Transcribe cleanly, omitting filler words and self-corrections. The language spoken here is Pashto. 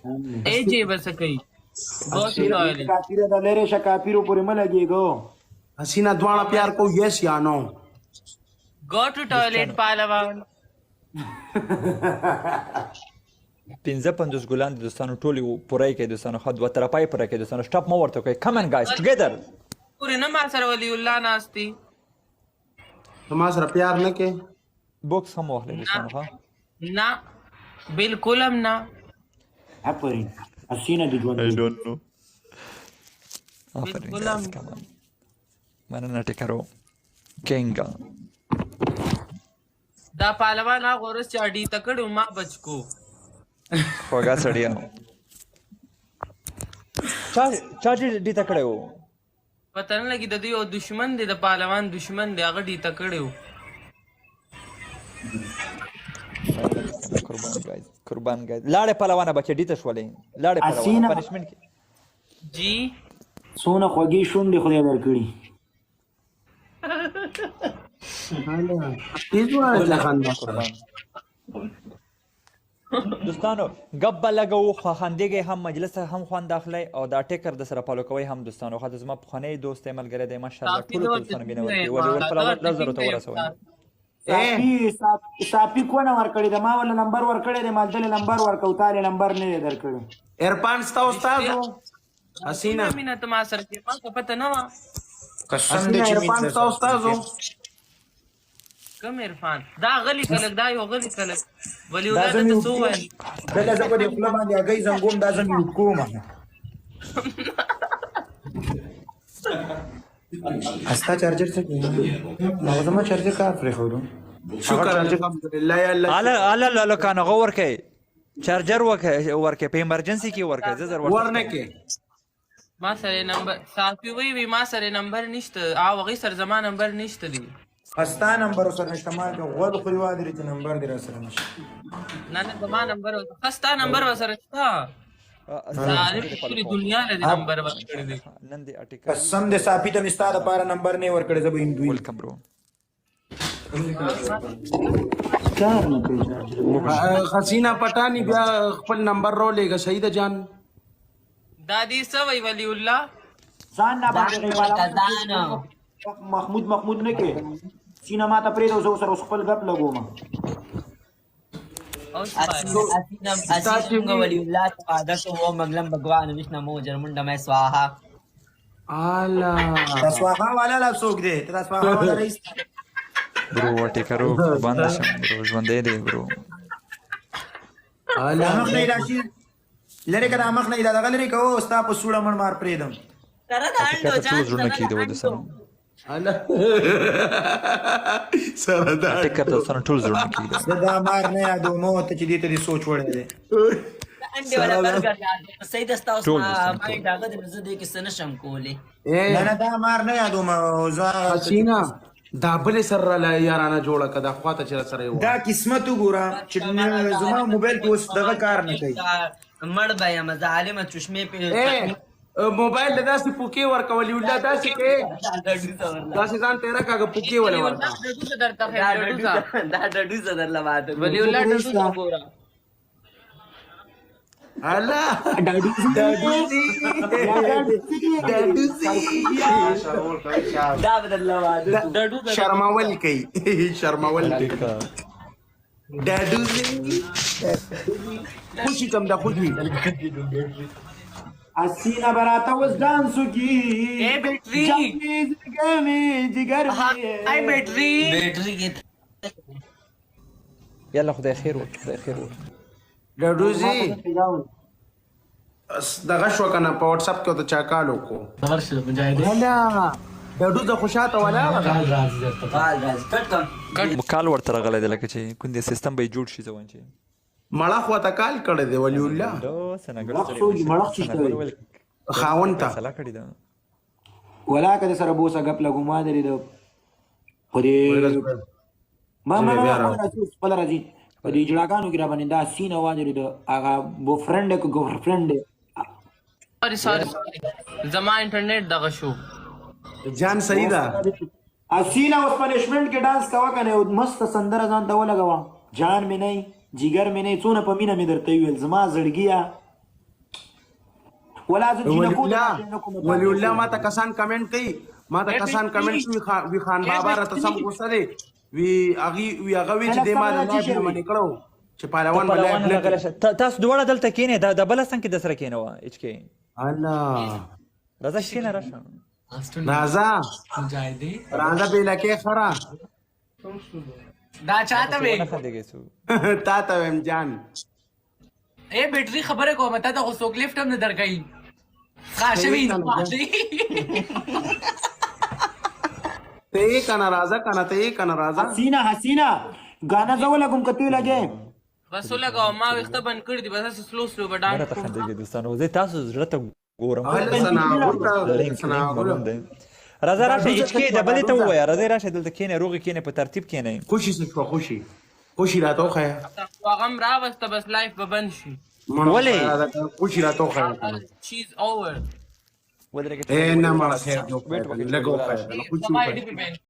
ای جی بس کوي. Go to toilet. کاپیره د لری شه، کاپیرو پورې مه لګېږو. حسینه، دواړه پیار کو، یس یا نو؟ Go to toilet پهلوان. 55 ګلان د دوستانو ټول پوره کوي دوستانو. ښه، دوه طرفه یې پوره کوي دوستانو. سټاپ مو ورته کوي. Come on guys, together. پورې نه، ما سره ولی الله ناستی. ته ما سره پیار نه کې؟ بوکس هم واخلئ دوستانو، ښه. نه، بالکل هم نه. افرین حسینه، د ژوند. I don't know. آفرین. بالکل guys, هم. come on. مننه ټیکرو کینګا. دا پهلوان هغه ورځ چې اډي ته کړو ما بچ کو. خوږه سړیا، چا چا چې دې ته کړی وو؟ پته نه لګي، د دوی یو دشمن دی، د پهلوان دشمن دی، هغه ډي ته کړی وو. قربان guys، قربان guys. لاړې پهلوانه بچې، ډي ته شولې، لاړې پهلوانه. حسینه. پنشمنټ کې. جی. څونه خوږې شونډې خدای درکړي. تیز وایې خندا سره. قربان دوستانو، ګپ به لګوو خو خندېږئ هم، مجلس هم خوند اخلئ او دا ټیکر د سره follow کوئ هم دوستانو. خو زما پخوانی دوست دی، ملګری دی، ماشاءالله. صافي ټولو ته ته دوستانو مینه ورته ورکوي. ولې ول پهلوان 10,000 ته ورسوئ. ساپي ساپي کونه ورکړې ده، ما ولا نمبر ورکړی دی، مالدل نمبر ورکو، تاله نمبر نه دی درکړی. عرفان ستا استاد وو حسینه؟ مینه ته ما سره کې، ما ته پته نه وه. قسم دې حسینه، چې عرفان مين ستا استاد وو؟ کوم عرفان؟ دا غلی کلک، دا یو غلی کلک ولی دا الله زه ته میوټ څه ووایم؟ دله زه په دې خوله باندې هګۍ زنګوم، دا زه میوټ کوم. استا چارجر څه کوي؟ نو زما چارجر کار پرېښودو. شکر الحمدلله، یا الله. اله اله لکانو غو ورکې، چارجر ورکې، ورکې په ایمرجنسي کې ورکې، زه زر ورته. ورنه کې. ما سره نمبر، صافي وی وی ما سره نمبر نشته او هغې سره زما نمبر نشته دی. استا نمبر سره نشته؟ ما که غوږ خوري وادري چې نمبر دې را سره نشته. نه نه، زما نمبر، خستا نمبر وسره شته. ظالم، ټولې دنیا له دې نمبر ورکړی دی. نن دې اټیکل. قسم دې صافي ته مې ستا دپاره نمبر نه ورکړی، زه به هندو یم. Welcome bro. کار نه کوي چارجر. حسینه پټانی، بیا خپل نمبر رولېږه، صحیح ده جان. دا دې څه وی ولی الله؟ ځان نه باندې ځان. محمود محمود نه کې، سینه ما ته پرېږده، زه سره اوس خپل ګپ لګوم. اوس اسینه اسینه، موږ ولی الله ته وعده کوو، منګلم بھگوان وشنو جرمنډمه سواها. الا. دا سواها والا لا څوک دی؟ ته دا سواها والا رئیس. برو ټیکرو، قربان دې شم برو، ژوندی دی برو. الا. مخ نه راشي، لرې که، دا مخ نه دا دغه لرې که، ستا په سوړه مړ مار پرېږدم. سره د انډو ټیکر جان. ټول زړونه سره کې د دی انډو. دوستانو. الا، سره دا. ټیکر دوستانو ټول زړونه کې دی. زه دا مار نه یادوم، ته چې دې ته دې سوچ وړی دی. د انډې ولا برګر صحیح ده، ستا اوس ټول ما دوستان، ما ټول. داغه د زه دې کې څه نشم کولی. نه نه، دا مار نه یادوم زه. حسینه، دا بل سره را یارانه جوړه کړه، دا خواته چې سره یو. دا قسمت وګوره چې زما موبایل کې اوس دغه کار نه کوي. مړ به یم ظالمه، چشمې په اے، موبایل له داسې پوکې ورکولې ولا داسې کې داسې ځان تیرا کاږه، پوکې ولا ورکا. ډډوزه درته دا ښیم، ډډوزه. دا ډډوزه درله واده ولی الله، ډډوزه وګوره. الله، ډاډوزي ډاډوزي. دا به درله واده. ډډوزه. شرمول کوي، شرمول کوي. ډاډوزي، خوشي کم دا خوشي. حسینه براته اوس ډانس وکي. اے بیټری. جګر جګر. آی بیټری. بیټری کې. یلا، خدای خیر وکړي، خدای خیر وکړي. ډاډوزي دغه شو کنه، په واتس اپ کې ته چا کال وکړو. ولا ډاډوزه خوشاته ولا. کال راځي، کټ کم. مکال ورته راغلی دی، لکه چې کوندې سیستم به یې جوړ شي، زه وایم چې مړه خو ته کال کړی دی ولی الله. دو سنګل. مړخ څوک دی؟ مړخ څه شی دی؟ خاون ته. فیصله کړې ده. ولا که سره بوسه غپ لګو، ما درې د په دې ما ما بیا ما راو. خپل راځي، په دې جړاګانو کې را باندې دا سینه وادرې د هغه بو فرند کو ګرل فرند. Sorry sorry، زما انټرنیټ دغه شو. جان، صحیح ده. اسینه، اوس پنشمنٹ کې ډانس کوا کنه، او مست سندره ځان ته ولګوا. جان مې نه، جګر مې نه، څونه په مینه مې درته ویل، زما زړګیا. ولا زه جینکو ولی ته الله نه کوم. ولی الله، ما ته کسان کمنټ کوي، ما ته کسان کمنټ کوي، وی خان بابا راته سم غوسه دی، وی اغي وی هغه وی چې د ما د لایف نه منې کړو چې پهلوان به لایف پهلوان نه راغلی کوي. شه. تاسو دواړه دلته کینې، دا د بل څنګه د سره کینې وه اچ کې. الله، راځه کینې، راشه. راځه راځه، بیلکې خره. دا چاته وې؟ ونه خندېږئ څو. تا ته ویم جان. اے بیټری خبره کوم، تا ته خو څوک لیفټ هم نه درکوي. خاشوي. ته یې کنه، راځه کنه، ته یې کنه، راځه. حسینه، حسینه، غانا زه ولګوم که ته لګې؟ بس ولګاوه، ما ویښته بند کړي دي، بس هسې سلو سلو به ډانس ونه ته کوم. خندېږئ دوستانو، زه تاسو زړه ته ګورم. هله ثنا ګل، لینک ثنا لینک ګل. معلوم دی. راځه راشه اچ کې، د بلې ته ووایه، راځه راشه دلته کینې، روغې کینې، په ترتیب کینې. خوشي څه شوه؟ خوشي، خوشي راته وښیه. هغه هم راوسته، بس لایف به بند شي. ولې؟ خوشي راته وښیه کنه. شیز اوور. ودرېږئ. اے نه مړه، خیر دی، ویټ وکړئ. لږ وښیه کنه، خوشي زما وښیه. ایډي په بند.